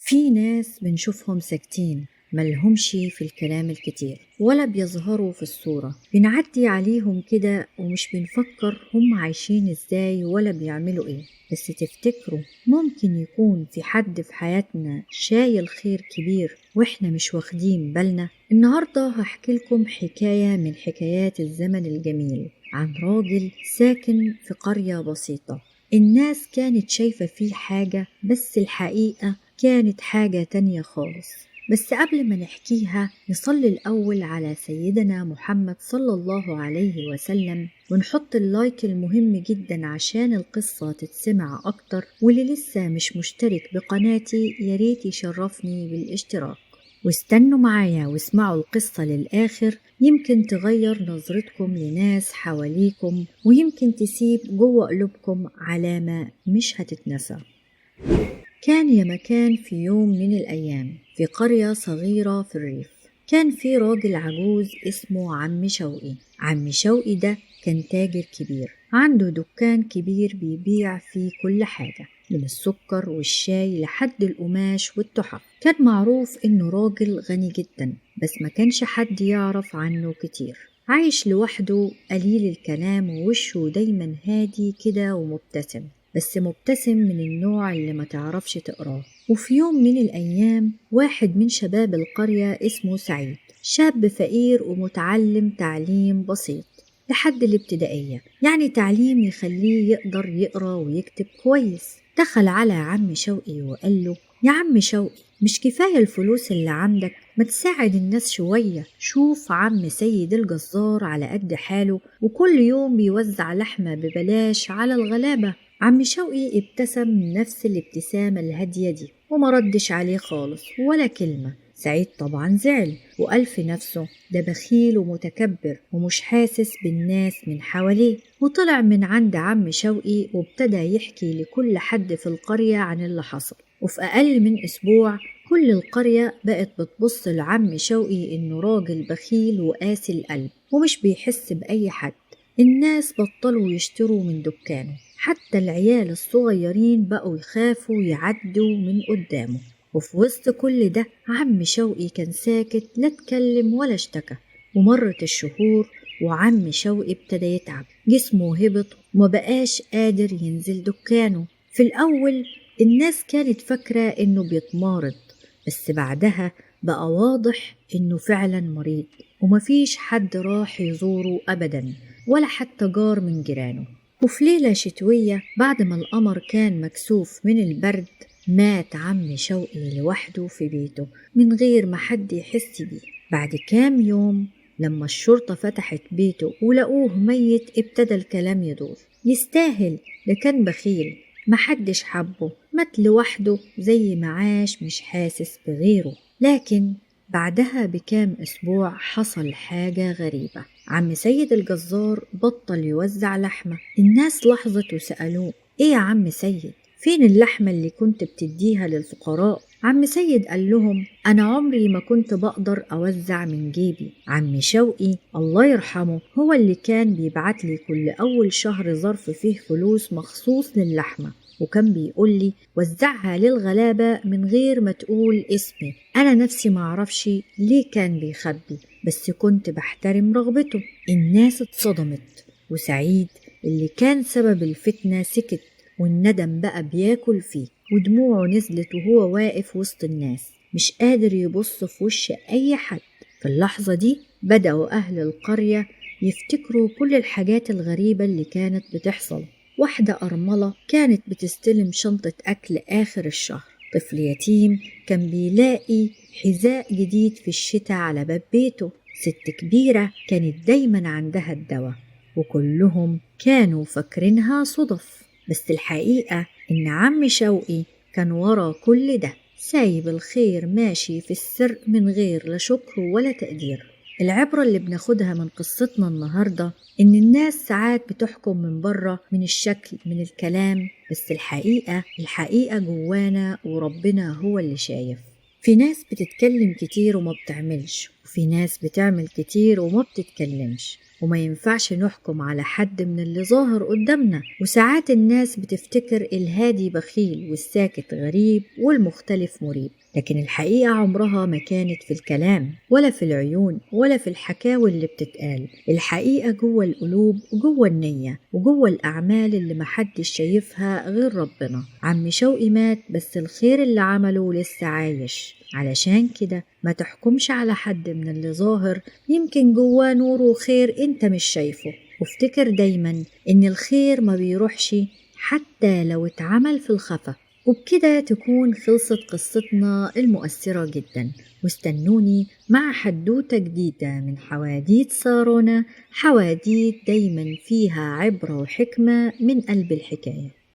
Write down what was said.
في ناس بنشوفهم ساكتين، ملهمش في الكلام الكتير ولا بيظهروا في الصورة، بنعدي عليهم كده ومش بنفكر هم عايشين ازاي ولا بيعملوا ايه. بس تفتكروا ممكن يكون في حد في حياتنا شايل خير كبير واحنا مش واخدين بالنا؟ النهاردة هحكي لكم حكاية من حكايات الزمن الجميل عن راجل ساكن في قرية بسيطة. الناس كانت شايفة فيه حاجة، بس الحقيقة كانت حاجة تانية خالص. بس قبل ما نحكيها نصلي الأول على سيدنا محمد صلى الله عليه وسلم، ونحط اللايك المهم جدا عشان القصة تتسمع أكتر. واللي لسه مش مشترك بقناتي ياريت يشرفني بالاشتراك، واستنوا معايا واسمعوا القصة للآخر، يمكن تغير نظرتكم لناس حواليكم، ويمكن تسيب جوه قلوبكم علامة مش هتتنسى. كان يا مكان في يوم من الأيام في قرية صغيرة في الريف، كان في راجل عجوز اسمه عم شوقي. عم شوقي ده كان تاجر كبير، عنده دكان كبير بيبيع فيه كل حاجة من السكر والشاي لحد القماش والتحف. كان معروف إنه راجل غني جدا، بس ما كانش حد يعرف عنه كتير. عايش لوحده، قليل الكلام، ووشه دايما هادي كده ومبتسم، بس مبتسم من النوع اللي ما تعرفش تقراه. وفي يوم من الأيام واحد من شباب القرية اسمه سعيد، شاب فقير ومتعلم تعليم بسيط لحد الابتدائية، يعني تعليم يخليه يقدر يقرأ ويكتب كويس. دخل على عم شوقي وقال له: يا عم شوقي، مش كفاية الفلوس اللي عندك؟ ما تساعد الناس شوية. شوف عم سيد الجزار على قد حاله، وكل يوم بيوزع لحمة ببلاش على الغلابة. عم شوقي ابتسم نفس الابتسامة الهادية دي وما ردش عليه خالص ولا كلمة. سعيد طبعا زعل وقال في نفسه: ده بخيل ومتكبر ومش حاسس بالناس من حواليه. وطلع من عند عم شوقي وابتدى يحكي لكل حد في القرية عن اللي حصل. وفي أقل من أسبوع كل القرية بقت بتبص لعم شوقي إنه راجل بخيل وقاسي القلب ومش بيحس بأي حد. الناس بطلوا يشتروا من دكانه، حتى العيال الصغيرين بقوا يخافوا يعدوا من قدامه. وفي وسط كل ده عم شوقي كان ساكت، لا اتكلم ولا اشتكى. ومرت الشهور وعم شوقي ابتدى يتعب، جسمه هبط وما بقاش قادر ينزل دكانه. في الأول الناس كانت فاكرة إنه بيتمارض، بس بعدها بقى واضح إنه فعلا مريض، ومفيش حد راح يزوره أبدا ولا حتى جار من جيرانه. وفي ليلة شتوية بعد ما القمر كان مكسوف من البرد، مات عم شوقي لوحده في بيته من غير ما حد يحس بيه. بعد كام يوم لما الشرطة فتحت بيته ولقوه ميت، ابتدى الكلام يدور: يستاهل، ده كان بخيل، محدش حبه، مات لوحده زي ما عاش مش حاسس بغيره. لكن بعدها بكام أسبوع حصل حاجة غريبة. عم سيد الجزار بطل يوزع لحمة. الناس لاحظت وسألوه: إيه يا عم سيد، فين اللحمة اللي كنت بتديها للفقراء؟ عم سيد قال لهم: أنا عمري ما كنت بقدر أوزع من جيبي. عم شوقي الله يرحمه هو اللي كان بيبعت لي كل أول شهر ظرف فيه فلوس مخصوص للحمة، وكان بيقول لي وزعها للغلابة من غير ما تقول اسمي. أنا نفسي ما أعرفش ليه كان بيخبي، بس كنت بحترم رغبته. الناس اتصدمت، وسعيد اللي كان سبب الفتنة سكت، والندم بقى بياكل فيه، ودموعه نزلت وهو واقف وسط الناس مش قادر يبص في وش أي حد. في اللحظة دي بدأوا أهل القرية يفتكروا كل الحاجات الغريبة اللي كانت بتحصل. واحدة أرملة كانت بتستلم شنطة أكل آخر الشهر، طفل يتيم كان بيلاقي حذاء جديد في الشتاء على باب بيته، ست كبيرة كانت دايما عندها الدواء، وكلهم كانوا فاكرينها صدف. بس الحقيقة إن عم شوقي كان ورا كل ده، سايب الخير ماشي في السر من غير لا شكر ولا تقدير. العبرة اللي بناخدها من قصتنا النهاردة إن الناس ساعات بتحكم من بره، من الشكل، من الكلام، بس الحقيقة جوانا وربنا هو اللي شايف. في ناس بتتكلم كتير وما بتعملش، وفي ناس بتعمل كتير وما بتتكلمش. وما ينفعش نحكم على حد من اللي ظاهر قدامنا. وساعات الناس بتفتكر الهادي بخيل والساكت غريب والمختلف مريب، لكن الحقيقة عمرها ما كانت في الكلام ولا في العيون ولا في الحكاوي اللي بتتقال. الحقيقة جوه القلوب، جوه النية، وجوه الأعمال اللي محدش شايفها غير ربنا. عم شوقي مات، بس الخير اللي عمله لسه عايش. علشان كده ما تحكمش على حد من اللي ظاهر، يمكن جواه نور وخير انت مش شايفه. وافتكر دايما ان الخير ما بيروحش حتى لو اتعمل في الخفا. وبكده تكون خلصت قصتنا المؤثرة جدا، واستنوني مع حدوتة جديدة من حواديت سارونا، حواديت دايما فيها عبرة وحكمة من قلب الحكاية.